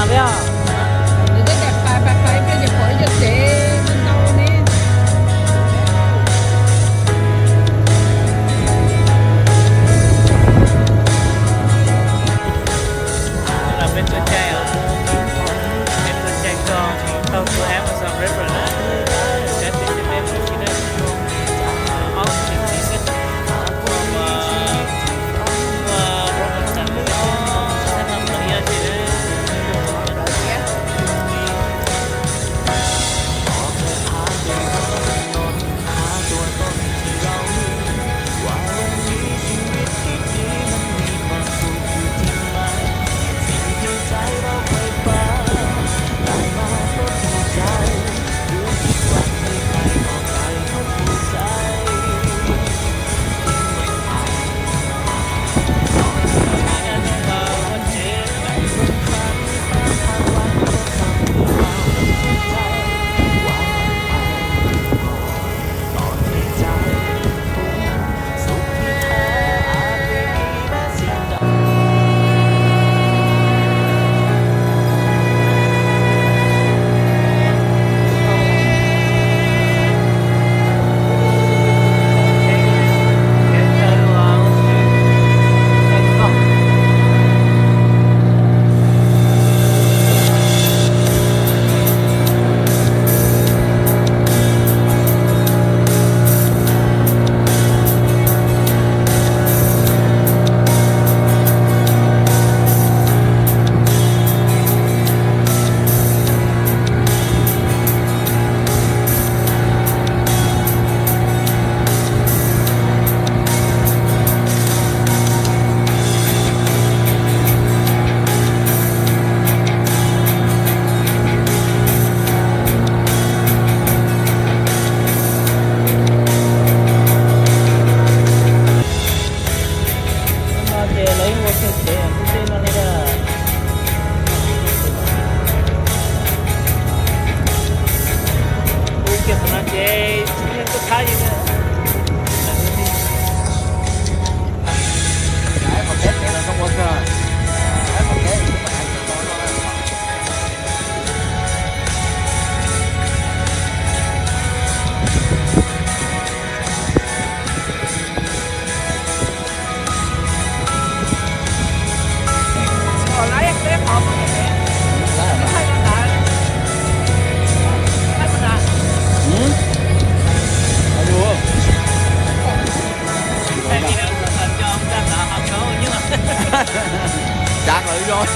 Yog, nws twb tias pais pais pais ib pliag ces pom ib co tsev ntau ntau ne. Peb tuaj caij os, peb tuaj caij koj taug tus Amazon River na, peb peb mus si na, ob txiv xwb, ua ua rau kom txawm lub sab no tau ib ces. No ces lawv ua kiag tsev lub teb no li. Ua kiag qhov no ces tsis muaj neeg tuaj thab li na. Tsav qhov zoo.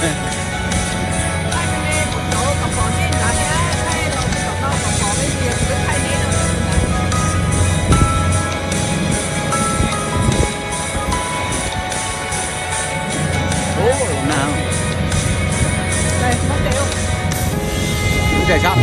Ub, na. Ub, tseem sab.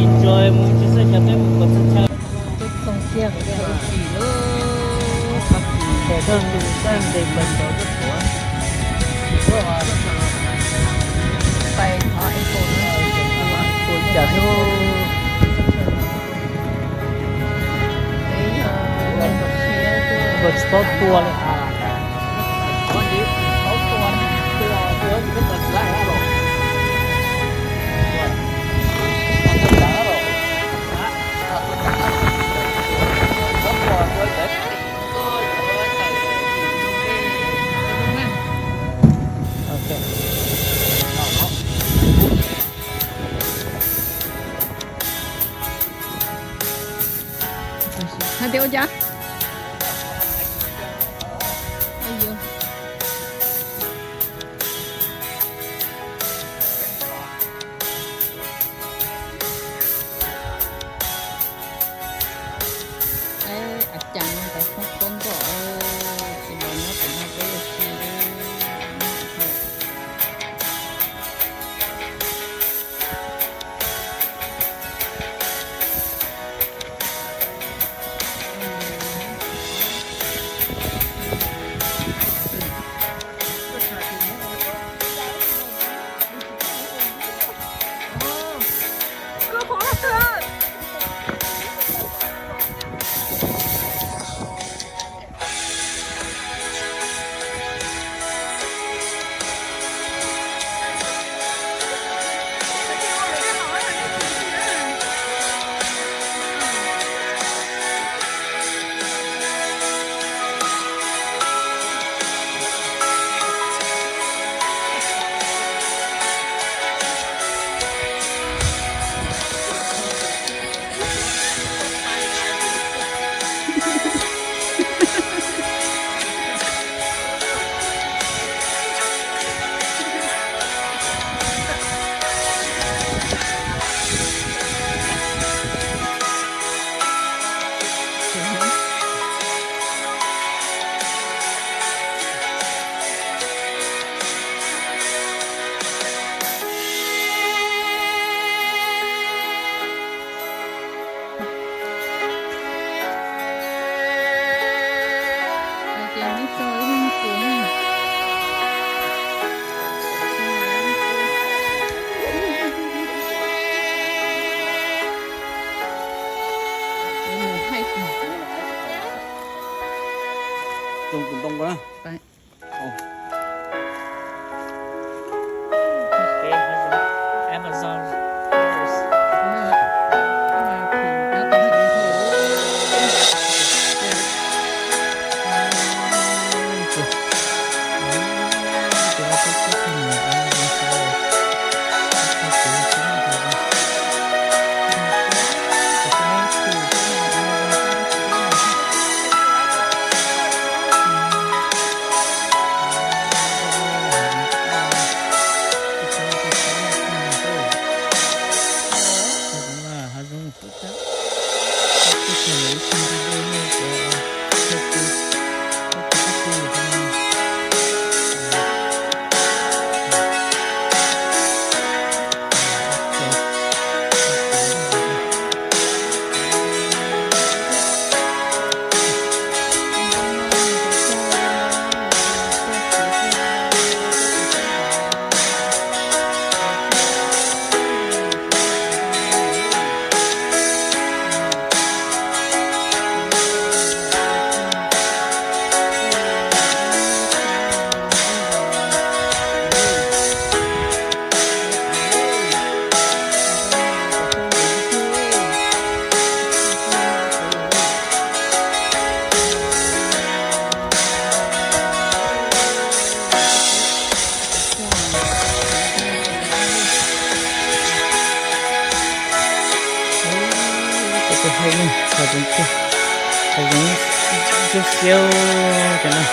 Enjoy mus tsis xwb, cov peb mus kom txog chaw. Tub toog kiag kuv cov ub tsis lub. Txog tus sab ntes pas tov tuaj tuav. Pais thov Apple no. Ua cas hnub ua tsis paub tua li as. Hais tias ua cas? Cas no tais foob koob nkoj, tsis los nyob tom no peb ua si. Tus ntoo ko na. Amazon. Peb tuaj haib ne, hav zoov tiag, hav zoov xiab xiab cov no.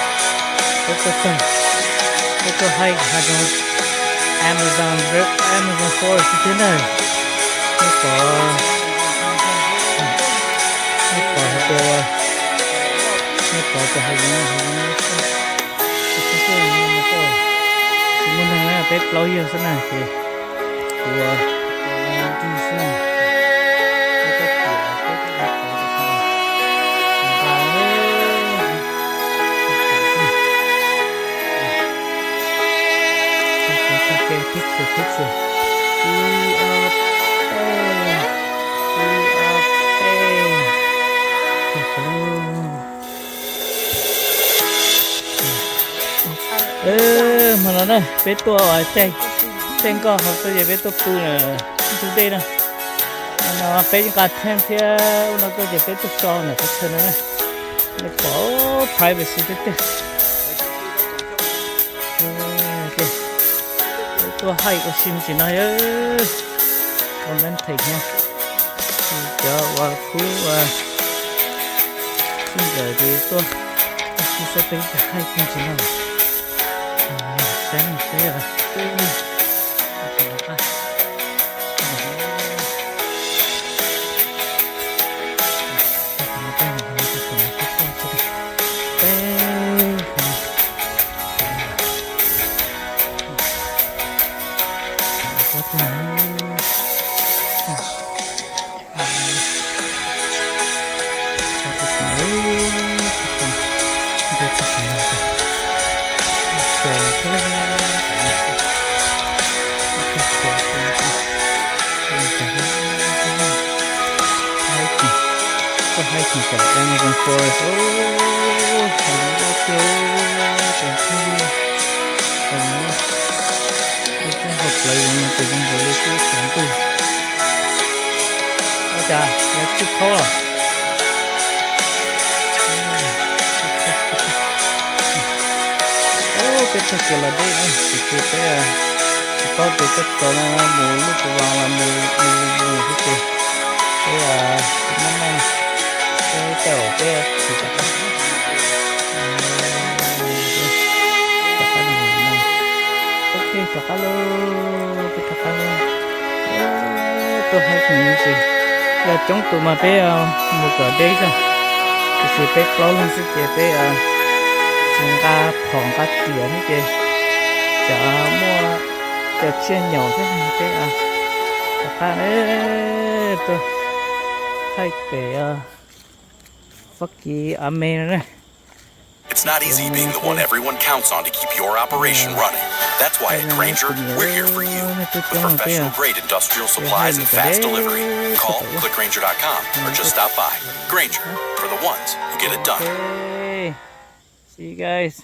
Peb tuaj txog, peb tuaj haib hav zoov Amazon, Amazon Forest thiab na. Nej pom, nej pom hais tias, nej pom tias hav zoov, hav zoov tsis muaj neeg na, peb plaub yawg xwb na ces kuv ua ncig xwb na. Peb tuaj pom, peb tuaj pom, peb tuaj pom. Picture, picture. Ib ob peb, ib ob peb. Hmo no na peb tuaj caij nkoj hauv txoj ces peb tuaj pw ntug dej na. No peb nqa tent thiab ub no tuaj ces peb tuaj so ntawm qhov chaw no na. Nej pom, privacy tiag tiag. Peb tuaj hike ua si mus tsim no yog ua mountain no, cov uas khub uas Ntawd ces tuaj, tuaj sib saib peb cov haij tsis no. Saib saib. Koj haib tsis tom Amazon Forest, haib dab tiag, hais plawv zoo no ces zoo nkaus li twb tsaus ntuj. Ua cas lawv tsis khaub los? Peb txog kiag los deb na, tiam sis peb tsis paub tias koj txog no mus lub tus vas los mus mus mus xwb ces peb tsis muaj neej, peb caum peb tsis rov qab. Ok, rov qab lauj, peb rov qab lauj. Tuaj haib tseem ces yog coob tus mas peb mus kom deb zog, tiam sis peb plaub leeg xwb ces peb tsis nqa phom nqa riam thiab ces tsam muaj cov tsiaj nyaum thiab peb rov qab tuaj haib pem Fab Kis a me no na. It's not easy being the one everyone counts on to keep your operation running. That's why at Grainger, we're here for you with professional grade industrial supplies and fast delivery. Call, click Grainger dot com, or just stop by. Grainger, for the ones who get it done. See you guys.